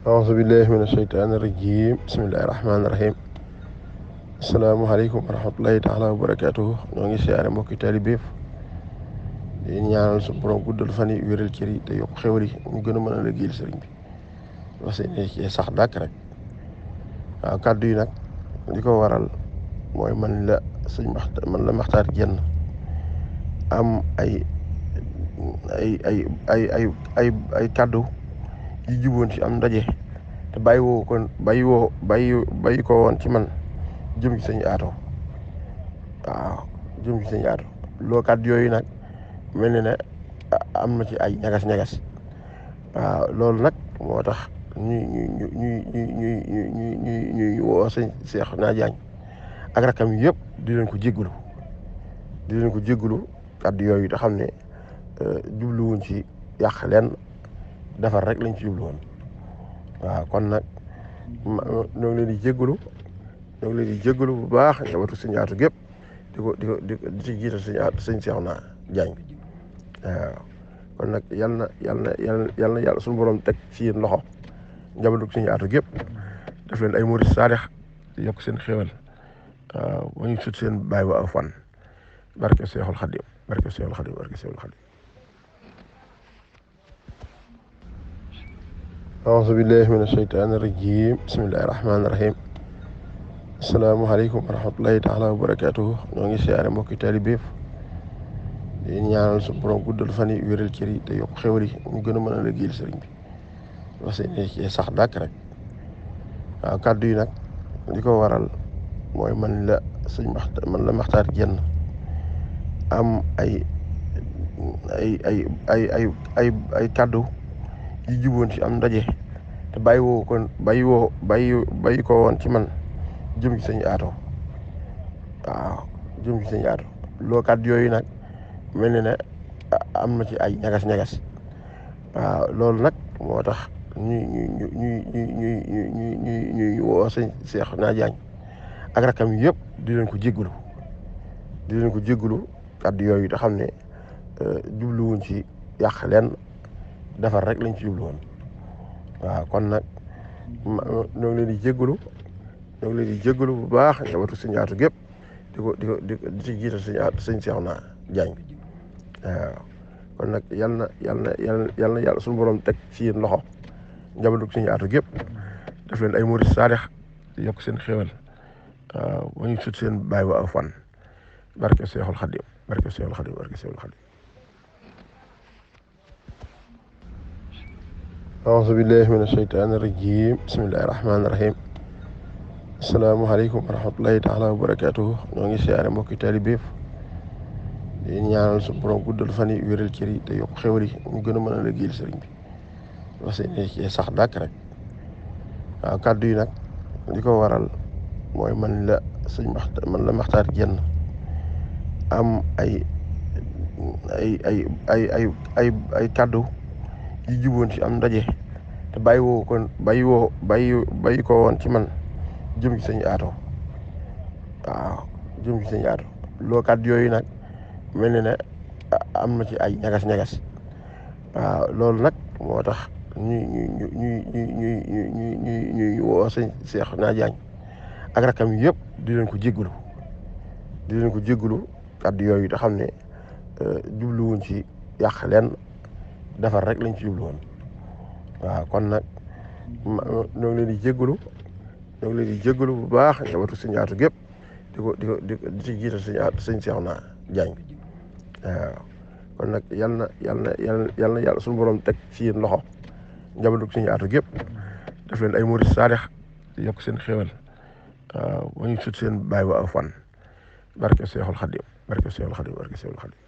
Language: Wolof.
أعوذ بالله من الشيطان الرجيم بسم الله الرحمن الرحيم asalaamaaleykum wa rahmatulahi taala wa barakaatuhu ñoo ngi siyaare mbokki taalibe yëpp di ñaanal su borom guddal fan yi wéral cër yi te yokk xéwal yi ñu gën a mën a liggéeyal sëriñ bi wax ci sax dàkk rek waaw kàddu yi nag li ko waral mooy man la Maxtaar Jenn am ay kàddu yu juboon ci am ndaje te bàyyi ko woon ci man jëm ci sëñ Ato waaw jëm ci sëñ Ato loo kàddu yooyu nag mel ni ne am na ci ay ñagas-ñagas waaw loolu nag moo tax ñuy woo sëñ Cheikh naa Jaañ ak rakam yëpp di leen ko jéggulu kàddu yooyu te xam ne jubluwuñ ci yàq leen defar rek lañ ci jublu woon waaw kon nag ñoo ngi leen di jéggulu bu baax njabootu sëñ Aatu gépp di ci jiital sëñ Cheikh naa Jaañ waaw kon nag yal na yàlla suñu borom teg ci yéen loxo njabootu sëñ Aatu gépp def leen ay murid saadix yokk seen xéwal waaw ba ñu sut seen baay ba aw fan barke Seexul Xadim barke Seexul Xadim barke Seexul Xadim أعوذ بالله من الشيطان الرجيم بسم الله الرحمن الرحيم asalaamaaleykum wa rahmatulahi taala wa barakaatuhu ñoo ngi siyaare mbokki taalibe yëpp di ñaanal su borom guddal fan yi wéral cër yi te yokk xéwal yi ñu gën a mën a liggéeyal sëriñ bi wax ci sax dàkk rek waaw kàddu yi nag li ko waral mooy man la Maxtaar Jenn am ay kàddu yu juboon ci am ndaje te bàyyi ko woon ci man jëm ci sëñ Ato waaw jëm ci sëñ Ato loo kàddu yooyu nag mel ni ne am na ci ay ñagas-ñagas waaw loolu nag moo tax ñuy woo sëñ Cheikh naa Jaañ ak rakam yëpp di leen ko jéggulu kàddu yooyu te xam ne jubluwuñ ci yàq leen defar rek lañ ci jublu woon waaw kon nag ñoo ngi leen di jéggulu bu baax njabootu sëñ Aatu gépp di ci jiital sëñ Cheikh naa Jaañ waaw kon nag yal na yàlla suñu borom teg ci yéen loxo njabootu sëñ Aatu gépp def leen ay murid saadix yokk seen xéwal waaw ba ñu sut seen baay ba aw fan barke Seexul Xadim barke Seexul Xadim barke Seexul Xadim أعوذ بالله من الشيطان الرجيم بسم الله الرحمن الرحيم asalaamaaleykum wa rahmatulahi taala wa barakaatuhu ñoo ngi siyaare mbokki taalibe yëpp di ñaanal su borom guddal fan yi wéral cër yi te yokk xéwal yi ñu gën a mën a liggéeyal sëriñ bi wax ci sax dàkk rek waaw kàddu yi nag li ko waral mooy man la Maxtaar Jenn am ay kàddu yu juboon ci am ndaje te bàyyi ko woon ci man jëm ci sëñ Ato waaw jëm ci sëñ Ato loo kàddu yooyu nag mel ni ne am na ci ay ñagas-ñagas waaw loolu nag moo tax ñuy woo sëñ Cheikh naa Jaañ ak rakam yëpp di leen ko jéggulu kàddu yooyu te xam ne jubluwuñ ci yàq leen defar rek lañ ci jublu woon waaw kon nag ñoo ngi leen di jéggulu bu baax njabootu sëñ Aatu gépp di ci jiital sëñ Cheikh naa Jaañ waaw kon nag yal na yàlla suñu borom teg ci yéen loxo njabootu sëñ Aatu gépp def leen ay murid saadix yokk seen xéwal waaw ba ñu sut seen baay ba aw fan barke Seexul Xadim barke Seexul Xadim barke Seexul Xadim